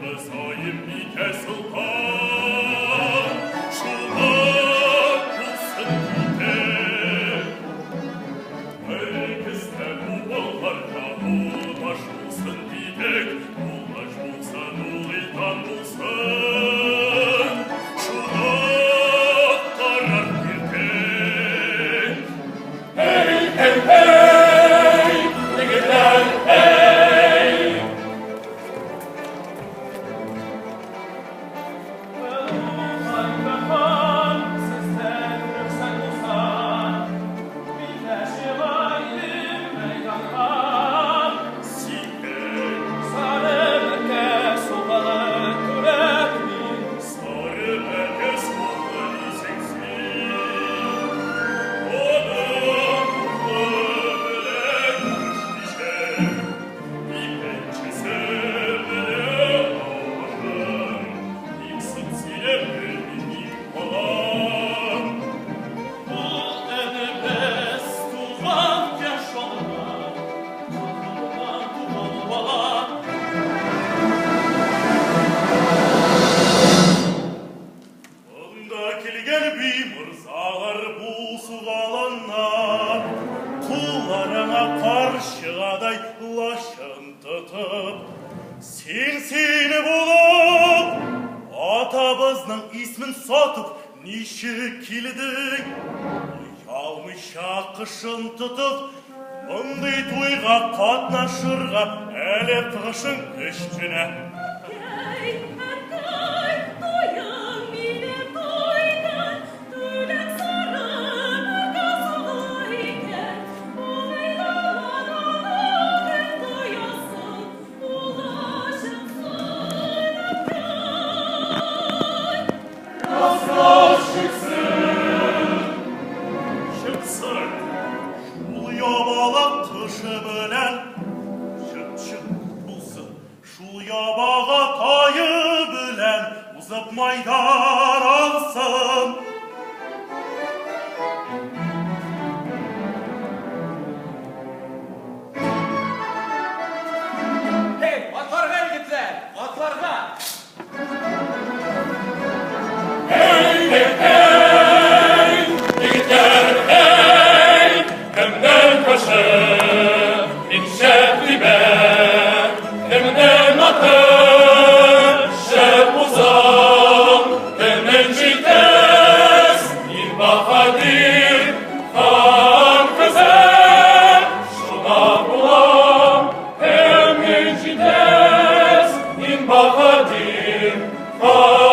Аембикә солтан, Шулар булсын китек. Бер кестә тубалларга Буташ булсын дидек, Булгач булсын, ул итан булсын, Шуны карар бирдек. Hey, hey, hey, егетләр, hey! Сикек, сары бәркә сулы дисең син. Аның кулы белән кыш кичер, Икенчесе белән алышыр. Иксен сөйләп белмим мин балам. Монда килгән би морзалар бу сугаланнар, Кулларыңа карчыгадай лачын тотып, Син сине булып, атабызның исмен сатып, ничек килдең? Оялмыйча кышын тотып, мондый туйга катнашырга әле кышың кечкенә. Әткәй, әткәй, туем минем туйдан, Түләк сары бөркә сугыла икән. Уйлаудан кем тоясын, Булачаксын, әткәй. Чыксын, шул ябалак кышы белән чык-чык булсын, шул ябага тае белән узып майдан алсын. Hey, атларга, егетләр, атларга! Hey, hey, hey, егетләр, hey! Кемнең кышы бик шәп тибә, Кемнең аты шәп уза, Кемнең җитез ир баһадир хан кызы, Шуңа булам, кемнең җитез ир баһадир хан.